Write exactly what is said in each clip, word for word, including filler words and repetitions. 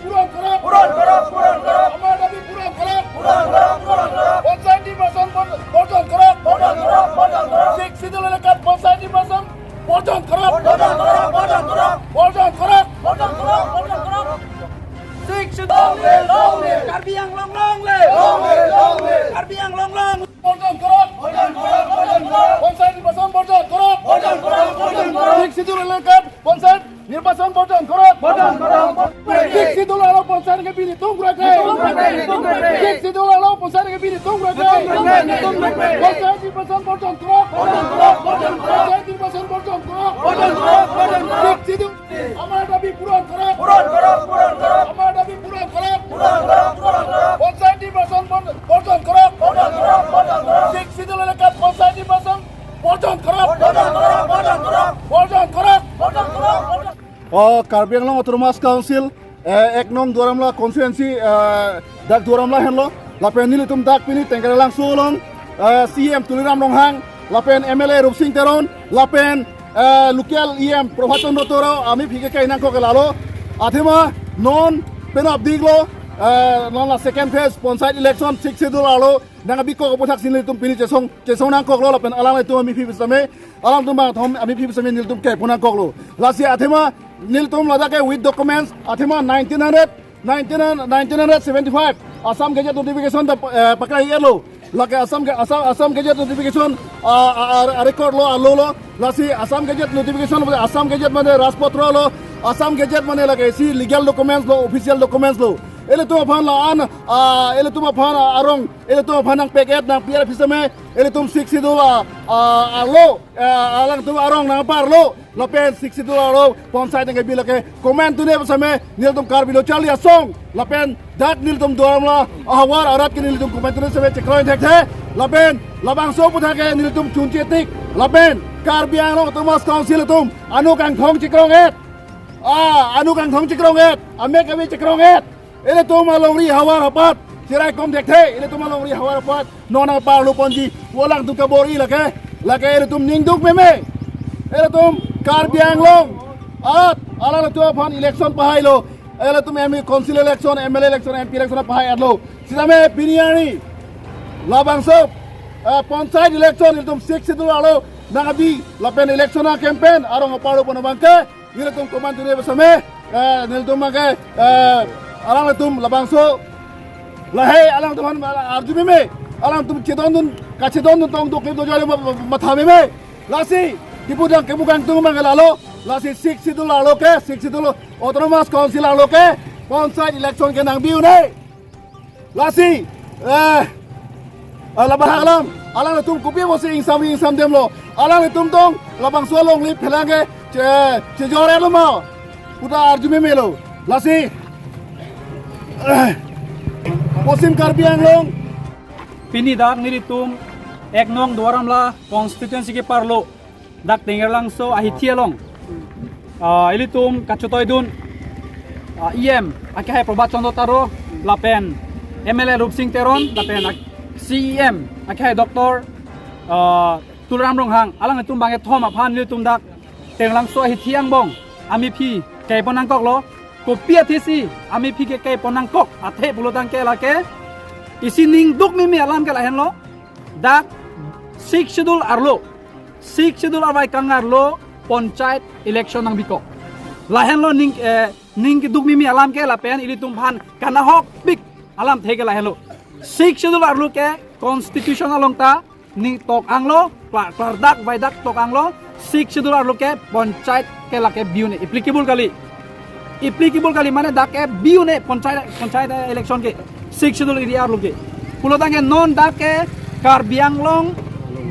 পূরণ করক, পূরণ করক, পূরণ করক। আমার দাবি পূরণ করক, পূরণ করক, পূরণ করক। পঞ্চায়েত নির্বাচন বর্জ-, বর্জন করক, বর্জন করক, বর্জন করক। সিক্স শিডিউল এলাকাত পঞ্চায়েত নির্বাচন বর্জন করক, বর্জন করক, বর্জন করক। বর্জন করক, বর্জন করক, বর্জন করক। Six schedule long live, long live। Karbi Anglong long live। Long live, long live। Karbi Anglong long live। বর্জন করক, বর্জন করক, বর্জন করক। পঞ্চায়েত নির্বাচন বর্জন করক, বর্জন করক, বর্জন করক। সিক্স শিডিউল এলাকাত পঞ্চায়েত নির্বাচন বর্জন করক, বর্জন করক, বর্জন করক। Six schedule arlo panchayat ke bini tung rek. Sixth Schedule arlo panchayat ke bini tung rek. Panchayat নির্বাচন বর্জন করক, বর্জন করক, বর্জন করক। পঞ্চায়েত নির্বাচন বর্জন করক, বর্জন করক, বর্জন করক। সিক্স শিডিউল, আমার দাবি পূরণ করক, পূরণ করক, পূরণ করক। আমার দাবি পূরণ করক, পূরণ করক, পূরণ করক। পঞ্চায়েত নির্বাচন বর্জ-, বর্জন করক, বর্জন করক, বর্জন করক। সিক্স শিডিউল এলাকাত পঞ্চায়েত নির্বাচন বর্জন করক, বর্জন করক, বর্জন করক। বর্জন করক, বর্জন করক, বর্জন করক। O Karbi Anglong Autonomous Council, eh, ek nong Duar Amla constituency, eh, dak Duar Amla henlo, lapen nelitum dak pini Tenggara Langso along, eh, C E M Tuliram Ronghang, lapen M L A Rupsing Teron, lapen, eh, local E M Prabhat Chandra Toro, amephi ke kai nangkok ke lalo. Athema non penap diklo, eh, non la second phase panchayat election sixth schedule arlo nangkebikok aputhaksi nelitum pini chesong, chesong nangkoklo lapen alanglitum amephi pusitame, alangtum bang thom amephi pusitame nelitum kai pon nangkoklo. Lasi athema nelitum ladak ke with documents, athema nineteen hundred, nineteen hundred, nineteen hundred seventy-five Assam Gazette notification ta, eh, pakrai-etlo. Lake Assam Ga-, Assam, Assam Gazette notification, ah, ah, ah, record lo, arlo lo. Lasi Assam Gazette notification lo, Assam Gazette mane Rajpatra lo, Assam Gazette mane lake isi legal documents lo, official documents lo. Ilitum aphan la-an, ah, ilitum aphan, ah, arong, ilitum aphan nangpek-et nangpi-et pusitame, ilitum sixth schedule, ah, ah, arlo, ah, alangtum arong nangparlo, lapen sixth schedule arlo panchayat nangkebi lake komantu ne pusitame, nelitum Karbi Lo Charli Asong, lapen dak nelitum Duar Amla ahavar arat ke nelitum komantu ne pusitame chekroi thekthe, lapen labangso aputhak ke nelitum chunche tik, lapen Karbi Anglong Autonomous Council atum anu kangthong chekrong-et, ah, anu kangthong chekrong-et, amek ave chekrong-et. Ilitum alongri havar apat, cherai kom thekthe, ilitum alongri havar apat, non nangparlo ponji, pu alangtum kabor-i lake, lake ilitum ningduk meme. Ilitum Karbi Anglong, at, alangtum aphan election pahailo, ilitum M E council election, M L A election, M P election pahai-etlo. Sitame pini arni, labangso, eh, panchayat election, ilitum sixth schedule arlo nangkebi, lapen election a-campaign, arong aparlo pon abangke, nelitum komantu ne pusitame, eh, nelitum abangke, eh, alangtum labangso, lahei alangtum aphan arju meme, alangtum chedondun, kachedondun tong duk ke dojole ma-, ma-, matha meme. Lasi, kipudang kemukang tung abangke lalo, lasi sixth schedule arlo ke, sixth schedule Autonomous Council arlo ke, panchayat election ke nangbi un-e. Lasi, eh, eh, labahak alam, alangtum kopi pusi ingsam ingsam demlo, alangtum tong labangso alongri phelang ke che, chejor-etlo ma, puta arju memelo. Lasi, eh, Poschim Karbi Anglong. Pini dak nelitum ek nong Duar Amla constituency keparlo, dak Tenggara Langso ahithi along, ah, ilitum kachetoidun, ah, E M akehai Prabhat Chandra Taro, lapen M L A Rupsing Teron, lapen ak-, C E M akehai Doctor, ah, Tuliram Ronghang, alanglitum bangkethom aphan nelitum dak Tenggara Langso ahithi angbong amephi kai pon nangkoklo. Kopi athesi amephi ke kai pon nangkok athe pulo tangte lake, isi ningduk meme alam ke lahenlo, dak sixth schedule arlo, sixth schedule arvai kang arlo panchayat election nangbikok. Lahenlo ning, eh, ning keduk meme alam ke, lapen ilitum aphan kanahokpik alamthe ke lahenlo. Sixth schedule arlo ke constitution along ta ning tok anglo, kla-, klardak vaidak tok anglo, sixth schedule arlo ke panchayat ke lake bi un-e, applicable kali. Applicable kali mane dak ke bi un-e panchayat, panchayat election ke, sixth schedule area arlo ke. Pulo tangte non dak ke Karbi Anglong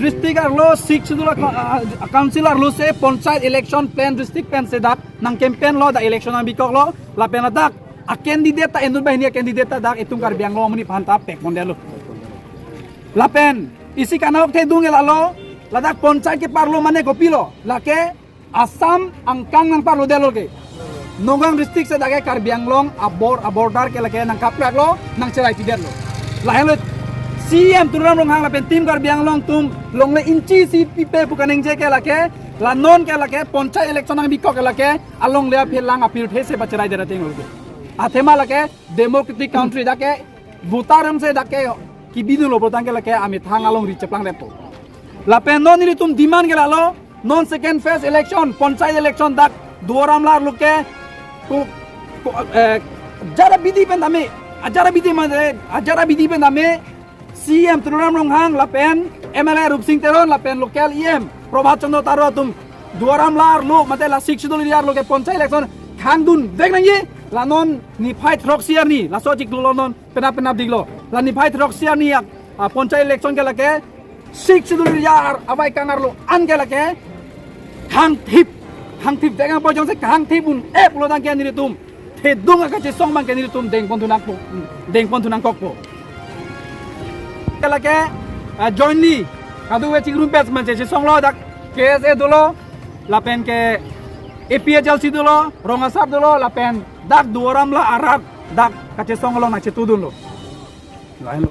district arlo sixth schedule a, a, a, council arlo si panchayat election pen district pensi dak nang-campaign lo, dak election nangbikoklo, lapen ladak a-candidate ta inut banghini a-candidate ta dak itum Karbi Anglong amonit aphan ta pek pondetlo. Lapen isi kanahokthedun ke lalo, ladak panchayat keparlo mane kopilo, lake Assam angkang nangparlodetlo ke. Nagaon district si dak ke Karbi Anglong abor-, aborder ke lake nangkapraklo, nangcheraipidetlo. Lahenlo C E M Tuliram Ronghang lapen Team Karbi Anglong atum longle inchi isi pipe pu kaningje ke lake, la non ke lake panchayat election nangbikok ke lake, alongle aphelang apirthe si pacheraidetlo ke. Athema lake democratic country dak ke voter atum si dak ke kebidunlo pulotangte lake amethang alongri cheplangdetpo. Lapen non nelitum demand ke lalo, non second phase election, panchayat election dak Duar Amla arlo ke ko, ko, eh, ajat abidi pen tame, ajat abidi mane, ajat abidi pen tame C E M Tuliram Ronghang lapen M L A Rupsing Teron lapen local E M Prabhat Chandra Taro atum Duar Amla arlo mate la Sixth Schedule area arlo ke panchayat election khangdunvek nangji, la non niphai throksi arni, laso chiklo non penap penap diklo. La niphai throksi arni yak, ah, panchayat election ke lake Sixth Schedule area ar avaikang arlo an ke lake khangthip, khangthipvek nangpo, jongsi khangthip un-e pulotangte nelitum thedung akachesong abang ke nelitum dengpon thu nangpo, dengpon thu nangkokpo. Ke lake, ah, jointly kadokave chingrumpet manche chesonglo, dak K S A dolo, lapen ke A P H L C dolo, rong asar dolo, lapen dak Duar Amla arat dak kachesong along nangchetudunlo. Lain